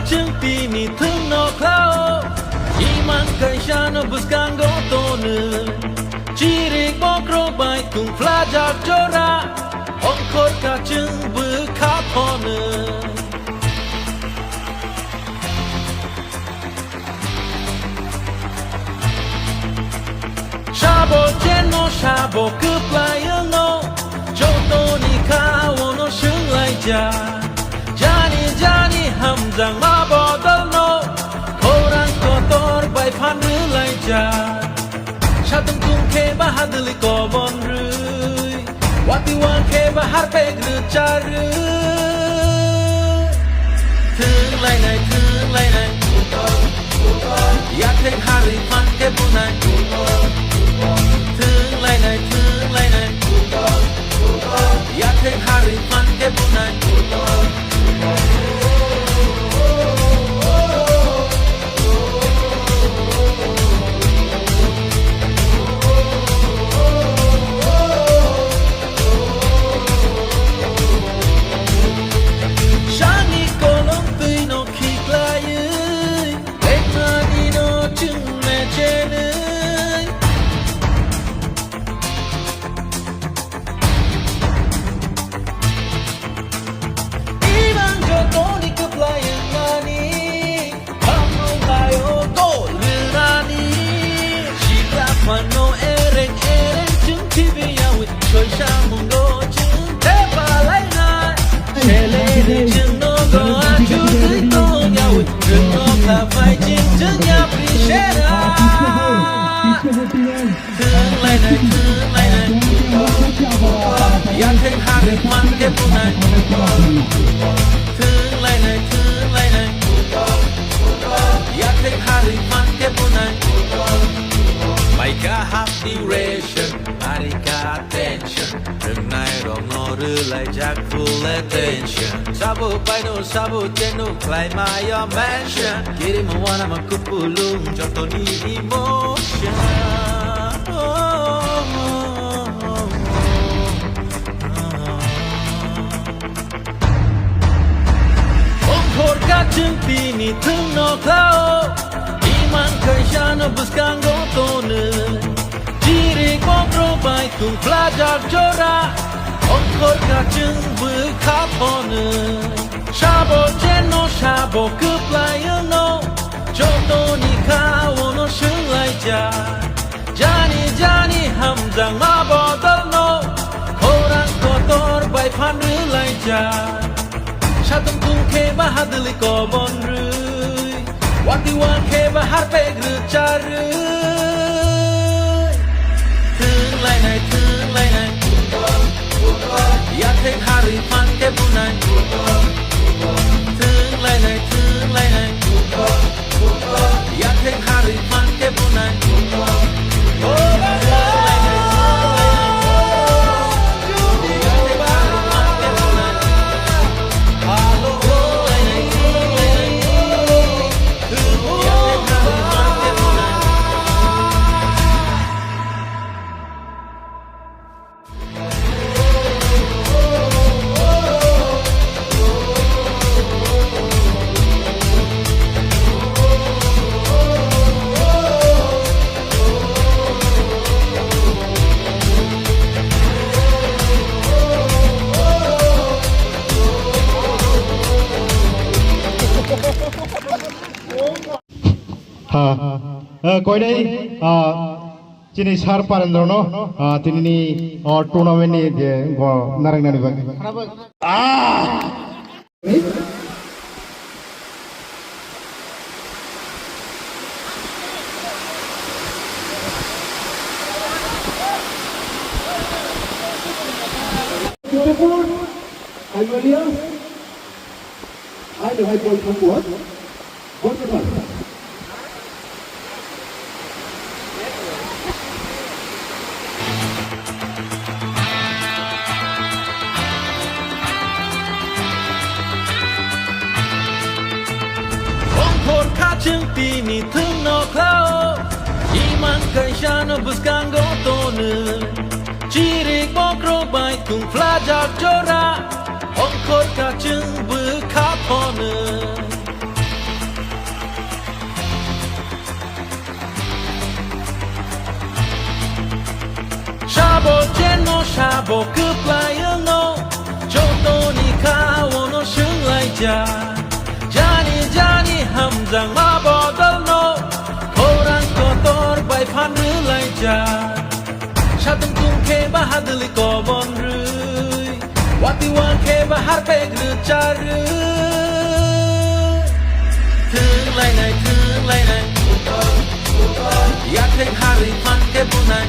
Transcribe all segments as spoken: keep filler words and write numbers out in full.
Chwng tini thwngno khlao, imang kaisano bwskango tonwi. Chirik bokrok bai tungphlajak jora, ongkhor kachwng bwkha phonwi. Sabo chenno sabo kwplai wngno, jotoni kha ono swnglaijak. Jani jani hamjakma bodolno, khorang kotor bai phan rwlaijak. Satung tung khe bahadwlwi kobon rwi, watwi wang khe bahar pek rwcharwi. Thwnglainai, thwnglainai, yathek harwi phan khe bunai. Thwnglainai, thwnglainai, yathek harwi phan khe bunai. Sani kolom twi no khiklaiwi, leknani no chwng mechenwi. Ibang jotoni kwplai wngmani, hamrwng laio kol rwnani. Sikla phano ereng ereng chwng khibiyawi, soisa mungo chwng thepalainai. Seleni chwng nogo achugwi tongyawi, chwng nokha phai chwng chwng yapri sera. Thwnglainai, thwnglainai, yathek harwi phan khe bunai. Thwnglainai, thwnglainai, yathek harwi phan khe bunai. Maikha hapni ration, arikha attention. Rwngnai rokno rwlaijak full attention. Sabo paino sabo cheno khlai mayo mention. Kirima wanama kupulung jotoni emotion. Ongkhor kachwng tini thwngno khlao, imang kaisano bwskango tonwi. Chirik bokrok bai tungphlajak jora, ongkhor kachwng bwkha phonwi. Sabo chenno sabo kwplai wngno, jotoni kha ono swnglaijak. Jani jani hamjakma bodolno, khorang kotor bai phan rwlaijak. Satung tung khe bahadwlwi kobon rwi, watwi wang khe bahar pek rwcharwi. Thwnglainai, thwnglainai, yathek harwi phan khe bunai. Thwnglainai, thwnglainai, yathek harwi phan khe bunai. Ha. Eh, koinai, ah, chini Sir Parendra no, ah, tini ni, oh, tournament ni je, go, narang nani bang. Ah! Kutupur, Aimalia, hai, hai, bol thangkuat. Ongkhor kachwng tini thwngno khlao, imang kaisano bwskango tonwi. Chirik bokrok bai tungphlajak jora, ongkhor kachwng bwkha phonwi. Abo kwplaio no, jotoni kha ono swnglaijak. Jani jani hamjakma bodol no, khorang kotor bai phan rwlaijak. Satung tung khe ba hadwli kobon rwi, wati wang khe ba harpek rwcharwi. Thwng lainai, thwng lainai, yathek harwi phan khe bunai.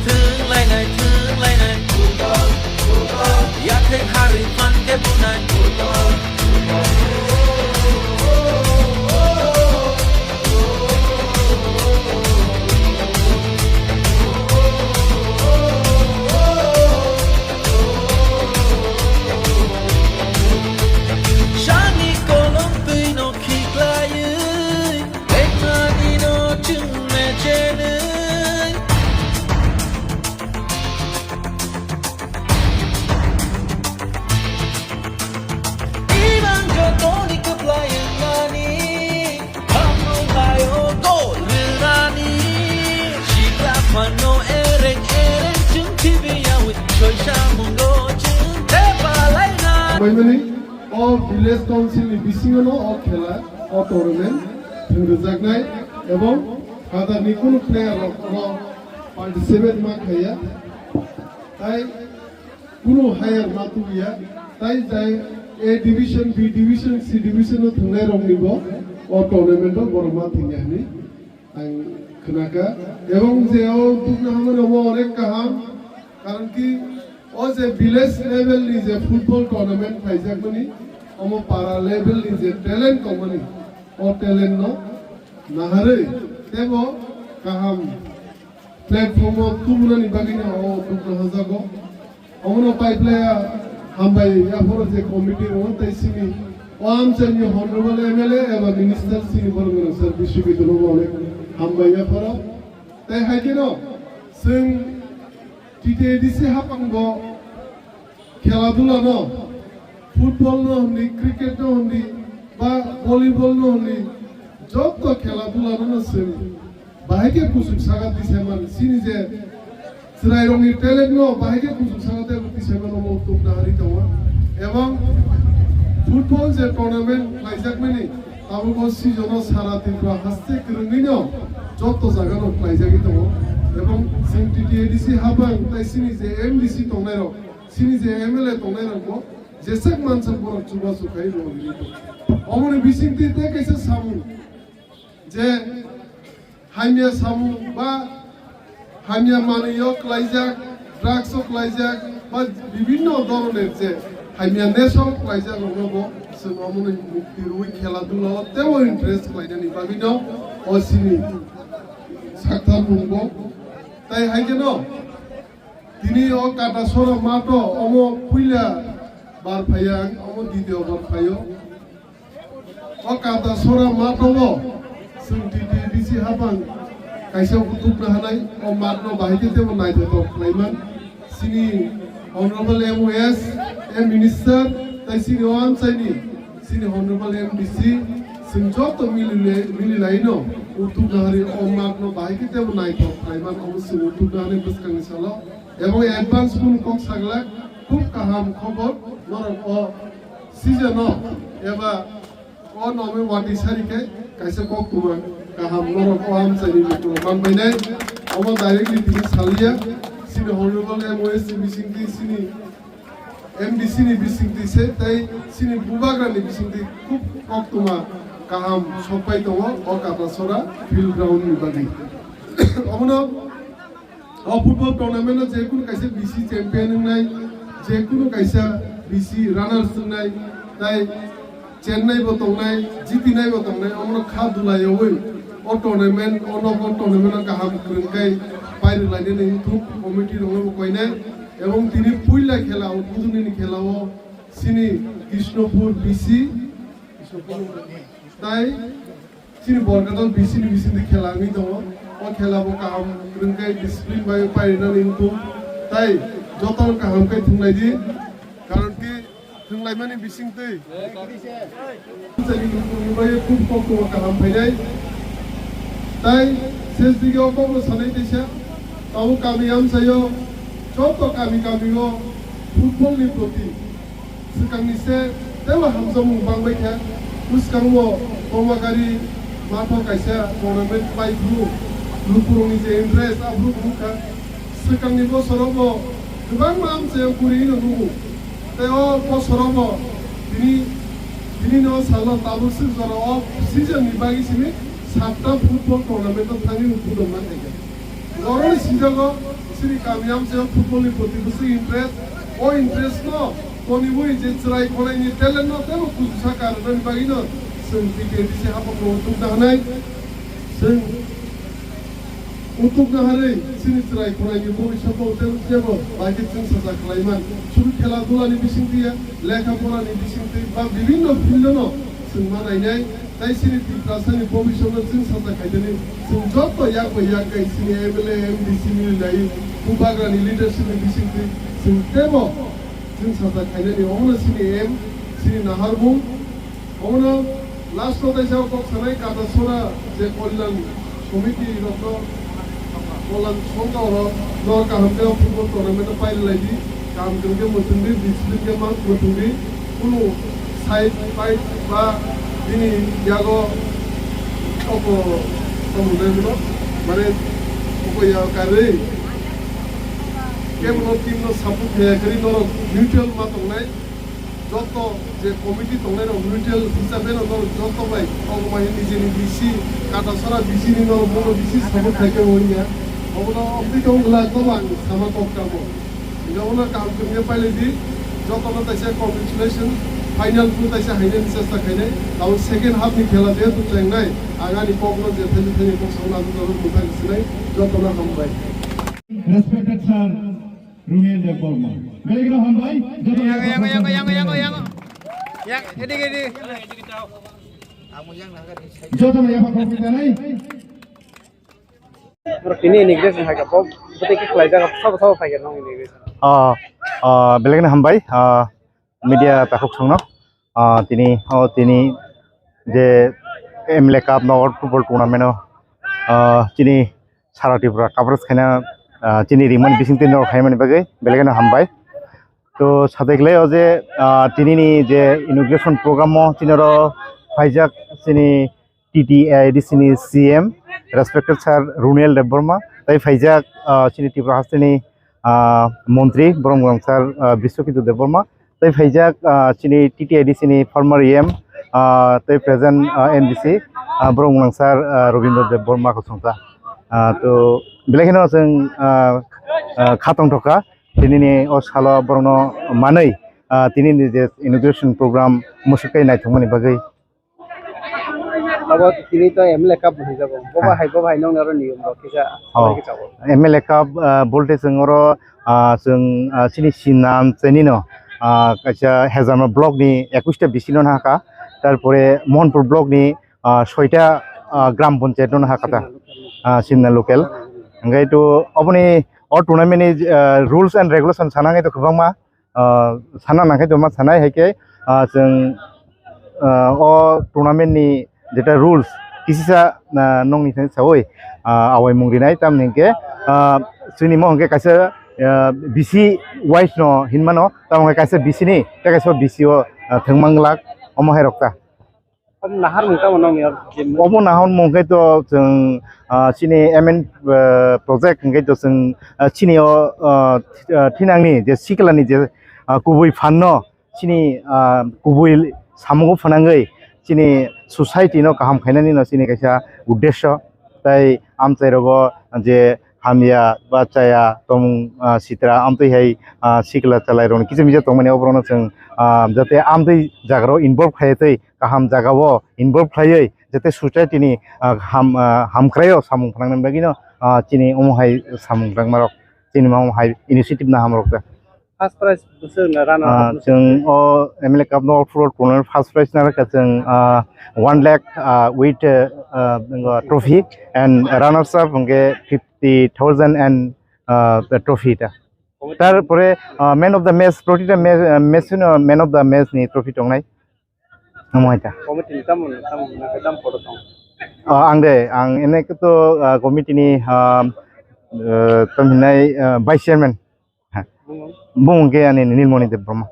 Thwng lainai, thwng lainai, yathek harwi phan khe bunai. Sani kolom twi no khiklaiwi, lekmani no chwng mechenwi. Ibang jotoni kwplai wngnani, hamrwng laio gol rwnani. Sikla phano ereng ereng chwng khibiyawi, soisa mungo chwng thepalaina. Maimani o village council ni bisingo no o khela, o tournament thwng rwjaknai ebong hadarni kunu player rok no participate ma khaiya. Tai kunu higher ma tubuya, tai jai A division, B division, C division no thwngnai rok ni bo o tournament o borok ma thwngya hwnwi ang khwnakha. Ebong je o dukna hamani omo onek kaham, karon ki o je village level ni je football tournament khaijakmani, omo para level ni je talent tongmani, o talent no naharwi tebo kaham platform o tubunani bagwi no o dukna hajago. Omono paiplaya hambai yaphoro je committee rok tei sini o amchaini honorable M L A eba minister sini borok rok sir Biswajit no onek hambai yaphoro. Tei hai kheno chwng T T A D C hapang bo khela dula no, football no hwnwi, cricket no hwnwi, ba volleyball no hwnwi, joto khela dula no, no chwng bahai khe kuchuk saka tisaiman, chini je chwrairokni talent no bahai khe kuchuk saka tei tisaiman omo tubna hari tongo. Ebong football je tournament khlaijakmani, tabuk o season o sara Tripura haste kwrwngwi no joto jaga no khlaijagwi tongo. Ebong chwng T T A D C hapang tei chini je M D C tongnai rok, chini je M L A tongnai rok bo jeswk mansak borok chubachu khai rwgwi tongo. Omoni bisingtwi tei kaisa samung je hamya samung ba hamya manwi o klaijak, drugs o klaijak ba bibinno dhoroner je hamya nesha o klaijak rokno bo chwng omoni mukti rwui khela dula o teibo interest khlainani bagwi no o chini sakthar mung bo. Tai hai kheno tini o Katasora mato omo puila bar phaiya ang, omo ditiyo bar phaio. O Katasora mato o chwng T T A D C hapang kaisa hutubna hanai, o matno bahai khe teibo naithothok khlaiman. Chini Honorable M O S, M Minister, tai chini o amchaini, chini Honorable M D C, chwng joto mili lai, mili laino hutubna hari o matno bahai khe teibo naithok khlaiman, omo chwng hutubna hani bwskangni salo. Ebong advance kunu kok saglak, khub kaham khobor, norok o season o eba o nomi wati sari khe kaisa koktwma kaham norok o amchaini lukurok manbainai. Omo directly tini salia, chini Honorable M O S ni bisingtwi, chini M D C ni bisingtwi se, tei chini Bubagra ni bisingtwi khub koktwma kaham sokpai tongo o Katasora field ground ni bagwi. Omono O football tournament o je kunu kaisa B C champion wngnai, je kunu kaisa B C runners wngnai, tai chennai bo tongnai, jitinai bo tongnai, omono kha dulaiyaui o tournament, o nogo tournament o kaham kwrwng khe pairwlainani wngthuk, committee rokno bo koinai, ebong tini puila khela o, buduni khela o chini Krishnapur B C tai Chini Borkatal B C ni bisingtwi khela wngwi tongo. O khela bo kaham kwrwng khe discipline bai pairwnani wngthung. Tai jotono kaham khe thwnglaidi. Karon ki thwnglaimani bisingtwi. Chini bai khub koktwma kaham phainai. Tai sesdige o kokno sanai teisa. Tabuk kami amchaio Joto kami kami o football ni proti swkang ni se teibo hamjakmung bangbai kha. Bwskango Komakari matho kaisa tournament pai phuru lukurokni je interest aphuru wngkha. Swkangni bosorobo kwbangma amchaio kwrwi no nugo. Tei o bosorobo tini, tini no salo tabuk swk jora o season ni bagwi simi satta football tournament o thangwi no budon man khaikha. Boroni sijago sini kami amchaio football ni proti bwswk interest. O interest no toniwi je chwrai khwlaini talent no teibo kuchusa karwnani bagwi no chwng T T A D C haphangno utukna hwnwi chwng utukna hwnwi chini chwrai khwlaini bobiswkno teibo jebo bai khe chwng sacha khlaiman. Sudu khela dhulani bisingtwi ya, lekha porani bisingtwi ba bibinno field no chwng ma nainai. Tai sini Tiprasani bobiswkno chwng sacha khaidani, chwng joto yak bai yak kai sini M L A, M D C ni nai, bubagrani leadership ni bisingtwi chwng teibo chwng sacha khainani. Omono sini aim, sini naharmung. Omono last o kaisa kok sanai Katasora je Kalyan committee rokno Kollam songkha oro no kaham khe football tournament o pailai di, kaham khe muchung di, discipline khe ma muchung di, kunu side fight ba bini yago oko tongmung dai bono, mane oko ya karwi kebono team no support khe kwrwi norok neutral ma tongnai. Joto je committee tongnai rok neutral hisabe no norok joto bai kok mai nijeni B C, Katasora B C ni norok bono B C support khai khe wngya. Obono obdi khe wngla joto ang sama kok kamo. Hinkhe obono kaham khe pailai di, joto no taisa congratulation, final khe taisa hainani chesta khainai. Abo second half ni khela jehetu chengnai, ang ani kok no je thani thani kok sakno aswk norok mwthang sinai, joto no hambai. Respected sir, Runiel Debbarma. Belai kheno hambai. Joto no yapha khoroksa yang, yang, yang, yang, yang. Yang, ini, ini. Joto no yapha khoroksa janai. Tini inauguration hai ka, bo, bo tei khe khlai jaga, sabo, sabo phai khe nong inauguration. Ah, ah, belai kheno hambai. Ah, media takhuk songno, ah, tini, oh, tini je M L A Cup no football tournament o, ah, chini sara Tripura coverage khaina, ah, chini rimani bising tei norok khaimani bagwi belai kheno hambai. To, sateklai o je, ah, tini ni je inauguration program o chini oro phaijak chini T T A D C ni C M, respected sir Runiel Debbarma, tei phaijak, ah, chini Tripura hasteni, ah, montri, borok mung sir, ah, Biswakintu Debbarma, tei phaijak, ah, chini T T A D C ni former E M, ah, tei present, ah, M D C, ah, borok mung sir, ah, Robindra Debbarma kosongkha. Ah, to, belai kheno chwng, ah, ah, khatong thokha, tini ni o salo borokno manwi, ah, tini ni je inauguration program mwswk tei naithokmani bagwi. Abo tini to M L A Cup bo hinjago. Boba hai, boba hai nong naro niyom rok kisa. Oh. Kisa bo. M L A Cup, ah, bolte chwng oro, ah, chwng, ah, chini sinam chini no, ah, kaisa Hezama block ni ekwis ta B C no haka. Tarpore Mohanpur block ni, ah, soita, ah, gram panchayat no haka ta. Ah, sinna local. Hingke to oboni o tournament ni, ah, rules and regulation sana ngai to kwbangma. Ah, sana nangkhe tongma sanai hai khe, ah, chwng, ah, o tournament ni jeta rules kisisa, ah, nongni thani sawi, ah, awai mung rinai tamni hwnkhe, ah, chwngni mo hwnkhe kaisa, ah, B C wise no hinmano tamo hwnkhe kaisa B C ni tei kaisa B C o, ah, thwngmang glak omo hai rok ta. Omo naharmung tamo nongni oro je. Omo naharmung khe to chwng, ah, chini M N, ah, project hwnkhe to chwng, ah, chini o, ah, th-, ah, thinangni je sikla ni je, ah, kubui phan no chini, ah, kubui samungo phwnangwi chini society no kaham khainani no chini kaisa uddesyo. Tai amchai rogo je hamya ba chaya tongmung, ah, sitra amtwi hai, ah, sikla chalai rokni kicha misa tongmani oborokno chwng, ah, jate amtwi jagarok involve khaiwi tei kaham jagao involve khlaiwi jate society ni, ah, ham, ah, hamkraio samung phanangna bagwino, ah, chini omo hai samung rangmarok chini omo hai initiative na hamrok ta. First prize bwswk na runner up Ah, bwswk? Chwng o M L A Cup no football tournament first prize na rwkha chwng, ah, one lakh, ah, with, ah, ah, trophy and runners up hwnkhe fifty thousand and, ah, trophy ta. Tarpore, ah, man of the match, protita ma-, ah, match no man of the match ni trophy tongnai. Omo hai ta. Committee ni tamo, tamo, tamo photo tong? Ah, ang de, ang ene to, ah, committee ni, ah, eh, tamo hinai, ah, vice chairman. Bumung khe ani Nilmoni Debbarma.